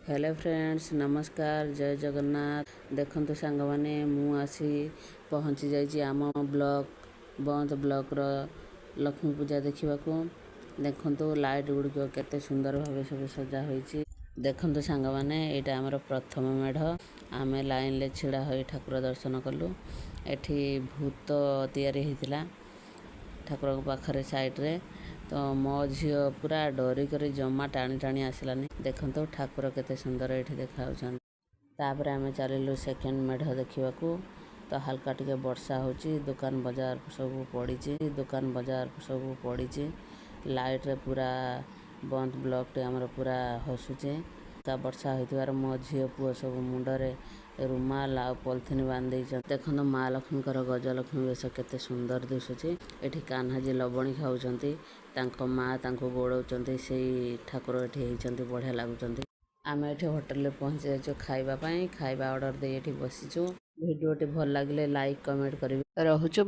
Hello friends, ନମସ୍କାର, ଜୟ ଜଗନ୍ନାଥ। ଦେଖନ୍ତୁ ସାଙ୍ଗମାନେ, ମୁଁ ଆସି ପହଞ୍ଚି ଯାଇଛି ଆମ ବ୍ଲକ ବନ୍ତ ବ୍ଲକର ଲକ୍ଷ୍ମୀ ପୂଜା ଦେଖିବାକୁ। ଦେଖନ୍ତୁ, ଲାଇଟ୍ ଗୁଡ଼ିକ କେତେ ସୁନ୍ଦର ଭାବେ ସବୁ ସଜା ହୋଇଛି। ଦେଖନ୍ତୁ ସାଙ୍ଗମାନେ, ଏଇଟା ଆମର ପ୍ରଥମ ମେଢ଼। ଆମେ ଲାଇନରେ ଛିଡ଼ା ହୋଇ ଠାକୁର ଦର୍ଶନ କଲୁ। ଏଠି ଭୂତ ତିଆରି ହେଇଥିଲା ଠାକୁରଙ୍କ ପାଖରେ ସାଇଡ଼ରେ। ତ ମୋ ଝିଅ ପୁରା ଡରିକରି ଜମା ଟାଣି ଟାଣି ଆସିଲାନି। ଦେଖନ୍ତୁ, ଠାକୁର କେତେ ସୁନ୍ଦର ଏଠି ଦେଖାଯାଉଛନ୍ତି। ତାପରେ ଆମେ ଚାଲିଲୁ ସେକେଣ୍ଡ ମେଢ଼ ଦେଖିବାକୁ। ତ ହାଲକା ଟିକେ ବର୍ଷା ହେଉଛି। ଦୋକାନ ବଜାର ସବୁ ପଡ଼ିଛି, ଦୋକାନ ବଜାର ସବୁ ପଡ଼ିଛି। ଲାଇଟ୍ରେ ପୁରା ବନ୍ତ ବ୍ଲକଟି ଆମର ପୁରା ହସୁଛି। ବର୍ଷା ହୋଇଥିବାରୁ ମୋ ଝିଅ ପୁଅ ସବୁ ମୁଣ୍ଡରେ ରୁମାଲ ଆଉ ପଲିଥିନ୍ ବାନ୍ଧି ଦେଇଛନ୍ତି। ଦେଖନ୍ତୁ, ମା ଲକ୍ଷ୍ମୀଙ୍କର ଗଜଲକ୍ଷ୍ମୀ ବେଶ କେତେ ସୁନ୍ଦର ଦିଶୁଛି। ଏଠି କାହ୍ନାଜୀ ଲବଣୀ ଖାଉଛନ୍ତି, ତାଙ୍କ ମା ତାଙ୍କୁ ଗୋଡ଼ଉଛନ୍ତି। ସେଇ ଠାକୁର ଏଠି ହେଇଛନ୍ତି, ବଢ଼ିଆ ଲାଗୁଛନ୍ତି। ଆମେ ଏଠି ହୋଟେଲରେ ପହଞ୍ଚି ଯାଇଛୁ ଖାଇବା ପାଇଁ। ଖାଇବା ଅର୍ଡ଼ର ଦେଇ ଏଠି ବସିଛୁ। ଭିଡ଼ିଓଟି ଭଲ ଲାଗିଲେ ଲାଇକ୍, କମେଣ୍ଟ କରିବେ। ରହୁଛୁ।